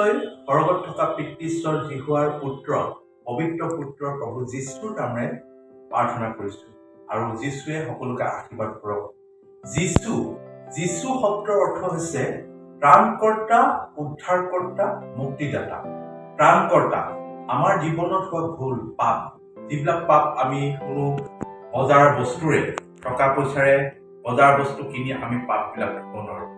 সকলোলৈ সৰগত থকা পিতৃ ঈশ্বৰ যিহোৱাৰ পুত্ৰ, পবিত্ৰ পুত্ৰ প্ৰভু যীশুৰ নামেৰে প্ৰাৰ্থনা কৰিছোঁ আৰু যীশুৱে সকলোকে আশীৰ্বাদ কৰক। যীশু, যীশু শব্দৰ অৰ্থ হৈছে ত্ৰাণকৰ্তা, উদ্ধাৰকৰ্তা, মুক্তিদাতা। ত্ৰাণকৰ্তা, আমাৰ জীৱনত হোৱা ভুল, পাপ, যিবিলাক পাপ আমি কোনো বজাৰৰ বস্তুৰে, টকা পইচাৰে বজাৰ বস্তু কিনি আমি পাপবিলাক ধুব নোৱাৰোঁ,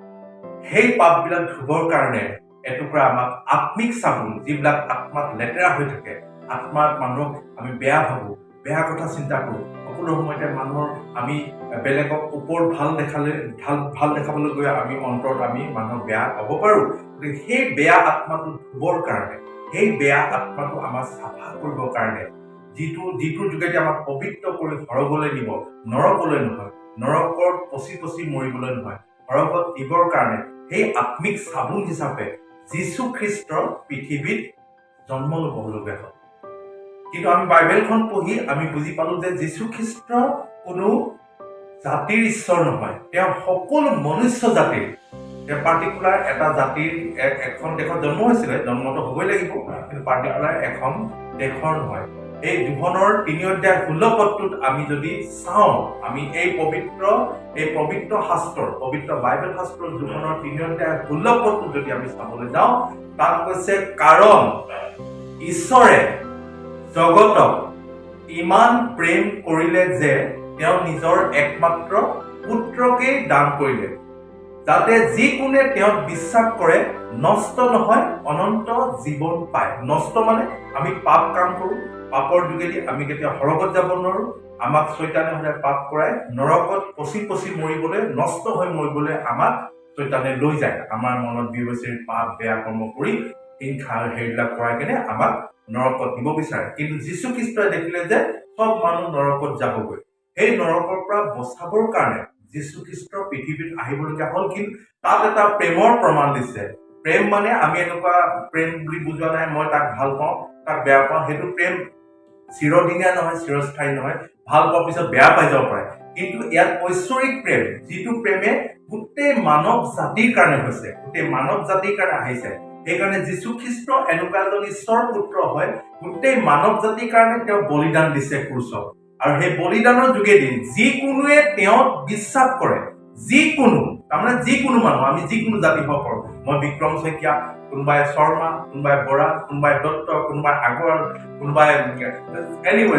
সেই পাপবিলাক ধুবৰ কাৰণে এটুকুৰা আমাক আত্মিক চাবোন, যিবিলাক আত্মাত লেতেৰা হৈ থাকে, আত্মাত মানুহক আমি বেয়া ভাবোঁ, বেয়া কথা চিন্তা কৰোঁ, সকলো সময়তে মানুহৰ আমি বেলেগক ওপৰত ভাল দেখালে, ভাল ভাল দেখাবলৈ গৈ আমি অন্তৰত আমি মানুহক বেয়া পাব পাৰোঁ। গতিকে সেই বেয়া আত্মাটো ধুবৰ কাৰণে, সেই বেয়া আত্মাটো আমাক চাফা কৰিবৰ কাৰণে, যিটোৰ যোগেদি আমাক পবিত্ৰ কৰি সৰগলৈ নিব, নৰকলৈ নহয়, নৰকত পচি পচি মৰিবলৈ নহয়, সৰগত নিবৰ কাৰণে সেই আত্মিক চাবোন হিচাপে যীশু খ্ৰীষ্ট পৃথিৱীত জন্ম ল'বলগীয়া হ'ল। কিন্তু আমি বাইবেলখন পঢ়ি আমি বুজি পালো যে যীশু খ্ৰীষ্ট কোনো জাতিৰ ঈশ্বৰ নহয়, তেওঁ সকলো মনুষ্য জাতিৰ। তেওঁ পাৰ্টিকুলাৰ এটা জাতিৰ এখন দেশত জন্ম হৈছিলে, জন্মটো হ'বই লাগিব, কিন্তু পাৰ্টিকুলাৰ এখন দেশৰ নহয়। এই যোহনৰ 3 অধ্যায় 16 পদটোত আমি যদি চাওঁ, আমি এই পবিত্ৰ শাস্ত্ৰৰ, পবিত্ৰ বাইবেল শাস্ত্ৰৰ যোহনৰ 3 অধ্যায় 16 পদটোত যদি আমি চাবলৈ যাওঁ, তাত কৈছে, "কাৰণ ঈশ্বৰে জগতক ইমান প্ৰেম কৰিলে যে তেওঁ নিজৰ একমাত্ৰ পুত্ৰকেই দান কৰিলে, যাতে যিকোনে তেওঁত বিশ্বাস কৰে নষ্ট নহয়, অনন্ত জীৱন পায়।" নষ্ট মানে আমি পাপ কাম কৰোঁ, পাপৰ যোগেদি আমি কেতিয়াও সৰগত যাব নোৱাৰোঁ। আমাক চৈতানে সদায় পাপ কৰাই নৰকত পচি পচি মৰিবলৈ, নষ্ট হৈ মৰিবলৈ আমাক চৈতানে লৈ যায়। আমাৰ মনত বিবেচীৰ পাপ, বেয়া কৰ্ম কৰি হিংসা হেৰিবিলাক কৰাই কেনে আমাক নৰকত নিব বিচাৰে। কিন্তু যীশু খ্ৰীষ্টই দেখিলে যে চব মানুহ নৰকত যাবগৈ। সেই নৰকৰ পৰা বচাবৰ কাৰণে যীশু খ্ৰীষ্ট পৃথিৱীত আহিবলগীয়া হ'ল। কিন্তু তাত এটা প্ৰেমৰ প্ৰমাণ দিছে। প্ৰেম মানে আমি এনেকুৱা প্ৰেম বুলি বুজোৱা নাই, মই তাক ভাল পাওঁ, তাক বেয়া পাওঁ। সেইটো প্ৰেম চিৰদিনীয়া নহয়, চিৰস্থায়ী নহয়। ভাল পোৱাৰ পিছত বেয়া পাই যাব পাৰে। কিন্তু ইয়াত ঐশ্বৰিক প্ৰেম, যিটো প্ৰেমে গোটেই মানৱ জাতিৰ কাৰণে হৈছে, গোটেই মানৱ জাতিৰ কাৰণে আহিছে। সেইকাৰণে যীশু খ্ৰীষ্ট এনেকুৱা এজন ঈশ্বৰ পুত্ৰ হয়, গোটেই মানৱ জাতিৰ কাৰণে তেওঁ বলিদান দিছে ক্ৰুচত। আৰু সেই বলিদানৰ যোগেদি যিকোনোৱে তেওঁত বিশ্বাস কৰে, যিকোনো, তাৰমানে যিকোনো মানুহ, আমি যিকোনো জাতি হ'ব পাৰোঁ। মই বিক্ৰম শইকীয়া, কোনোবাই শৰ্মা, কোনোবাই বৰা, কোনোবাই দত্ত, কোনোবাই আগৰৱাল, কোনোবাই এনিৱে,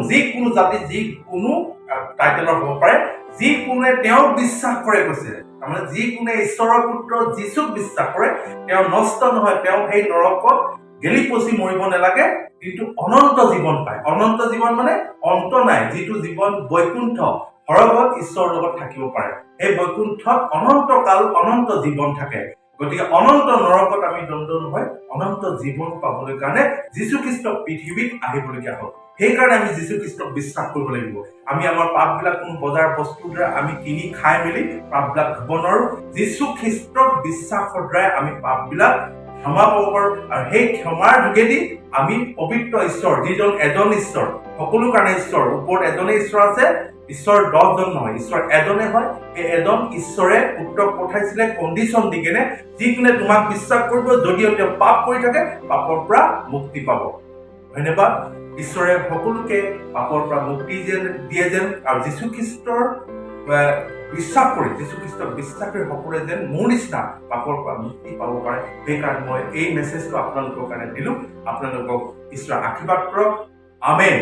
যিকোনো জাতি, যিকোনো টাইটেলৰ হ'ব পাৰে, যিকোনোৱে তেওঁক বিশ্বাস কৰে কৈছে। তাৰমানে যিকোনোৱে ঈশ্বৰৰ পুত্ৰ যীচুক বিশ্বাস কৰে, তেওঁ নষ্ট নহয়, তেওঁ সেই নৰকত গেলি পচি মৰিব নালাগে, কিন্তু অনন্ত জীৱন পায়। অনন্ত জীৱন মানে অন্ত নাই, যিটো জীৱন বৈকুণ্ঠ সৰগত ঈশ্বৰৰ লগত থাকিব পাৰে। সেই বৈকুণ্ঠত অনন্ত কাল অনন্ত জীৱন থাকে। গতিকে অনন্ত নৰকত আমি দণ্ড নহয়, অনন্ত জীৱন পাবলৈ কাৰণে যীশুখ্ৰীষ্ট পৃথিৱীত আহিবলগীয়া হ'ল। সেইকাৰণে আমি যীশুখ্ৰীষ্টক বিশ্বাস কৰিব লাগিব। আমি আমাৰ পাপবিলাক কোনো বজাৰ বস্তুৰ দ্বাৰা আমি কিনি খাই মেলি পাপবিলাক ধুব নোৱাৰো। যীশুখ্ৰীষ্টক বিশ্বাসৰ দ্বাৰাই আমি পাপবিলাক ক্ষমা পাব পাৰো আৰু সেই ক্ষমাৰ যোগেদি আমি পবিত্ৰ ঈশ্বৰ, যিজন এজন ঈশ্বৰ, সকলো কাৰণে ঈশ্বৰ, ওপৰত এজনেই ঈশ্বৰ আছে, ঈশ্বৰ 10জন নহয়, ঈশ্বৰ এজনে হয়। সেই এজন ঈশ্বৰে পুত্ৰক পঠাইছিলে কণ্ডিশ্যন দি কেনে, যিকোনে তোমাক বিশ্বাস কৰিব, যদিও তেওঁ পাপ কৰি থাকে, পাপৰ পৰা মুক্তি পাব। ধন্যবাদ। ঈশ্বৰে সকলোকে পাপৰ পৰা মুক্তি যেন দিয়ে যেন আৰু যীশুখ্ৰীষ্টৰ বিশ্বাস কৰি, যীশুখ্ৰীষ্টক বিশ্বাস কৰি সকলোৱে যেন মোৰ নিচিনা পাপৰ পৰা মুক্তি পাব পাৰে। সেইকাৰণে মই এই মেছেজটো আপোনালোকৰ কাৰণে দিলোঁ। আপোনালোকক ঈশ্বৰে আশীৰ্বাদ কৰক। আমেন।